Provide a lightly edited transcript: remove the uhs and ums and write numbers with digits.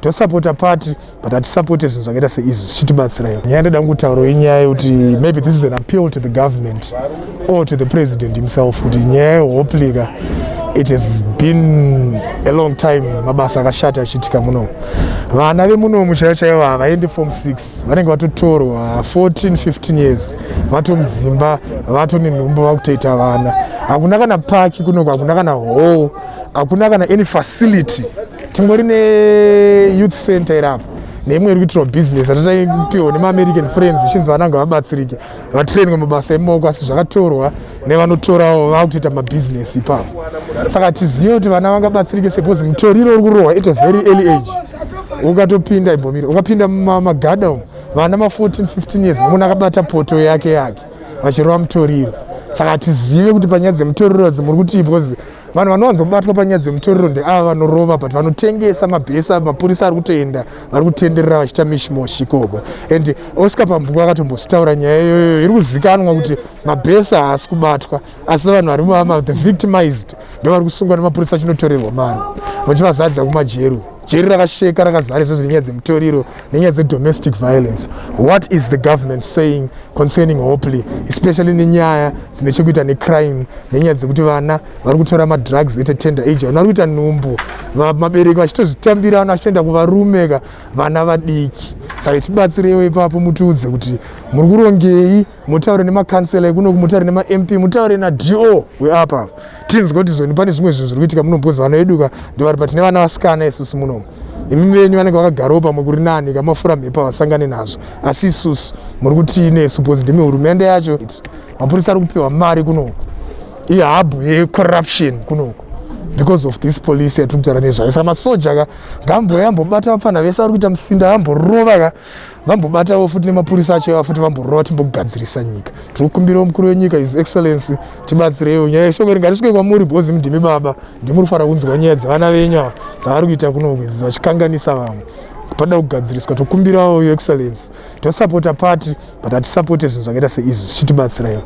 Tosapota party, but hatisapote zvinhu zvakaita seizvi zvichitibatsiraiwo. Nyaya ndoda kutaurawo inyaya yekuti maybe this is an appeal to the government or to the president himself, kuti nyaya yeHopley ka, it has been a long time mabasa akashata achiitika munomu. Vana vemunomu chaivo chaivo havaendi form 6, vanenge vatotorwa 14 15 years, vatomudzimba, vatone nhumbu, vakutoita vana. Hakuna kana park kunoko, hakuna kana hall, hakuna kana any facility. Tingori neyouth center irapo neimwe iri kuitirwa business atataipiwa nemaAmerican friends, ichinzi vana ngavabatsirike, vatrainwe mabasa emaoko, asi zvakatorwa nevanotorawo, vakutoita mabhizinesi ipapo. Saka tizive kuti vana vangabatsirike suppose mutoriro uri kurohwa at a very early age. Ukatopinda imbomiri, ukapinda mumagada umu, vana ma14 15 years, munhu akabata poto yake yake vachirova mutoriro. Saka tizive kuti panyaya dzemutoriro dzimuri kuti, because vanhu vanowanzobatwa panyaya dzemutoriro ndeava vanorova, but vanotengesa mabhesa, mapurisa ari kutoenda, vari kutenderera vachiita mishimoshi ikoko. And Oscar Pambuku akatombositaura nyaya iyoyo, iri kuzikanwa kuti mabhesa haasi kubatwa, asi vanhu vari the victimized ndo vari kusungwa nemapurisa, achinotorerwa mari, vachivazadza kumajeru. Jeri rakasheka, rakazara izvozvo nenyaya dzemutoriro nenyaya dzedomestic violence. What is the government saying concerning Hopley, especially nenyaya dzine chekuita necrime, nenyaya dzekuti vana vari kutora madrugs at a tender age, vana vari kuita nhumbu, mabereki vachitozvitambira, vana vachitoenda kuvarume ka, vana vadiki? Saka tibatsireiwo ipapo, mutiudze kuti muri kurongei, mutaure nemakansela ekunoku, mutaure nemaMP, mutaure naDO weapa, tinzwe kuti zvoni pane zvimwe zvinhu zviri kuitika muno, because vana vedu ka ndovari pa tine vana vasikana isusu munomu. Imi venyu vanenge vakagarawo pamwe kuri nani, kamafura mhepo havasangane nazvo, asi isusu muri kutii nesu? Because ndimi hurumende yacho. Mapurisa ari kupiwa mari kunoku, ihub yecorruption kunoku because of this police yatiri kutaura nezvayo. Saka masoja ka ngamboya ambobata vapfana vese vari kuita musindo, vamborova ka, vambobatawo futi nemapurisa acho iva futi vamborova, timbogadzirisa nyika. Tiri kukumbirawo mukuru wenyika, His Excellency, tibatsireiwo. Nyaya yeshoko iri ngarisvike kwamuri, because ndimi baba, ndimi rufanira kunzwa nyaya dzevana venyu ava dzavari kuita kunoku idzi, vachikanganisa vamwe. Pada kugadziriswa. Tokumbirawo, Your Excellency. Tosapota party, but hatisapote zvinhu zvakaita seizvi zvichitibatsiraiwo.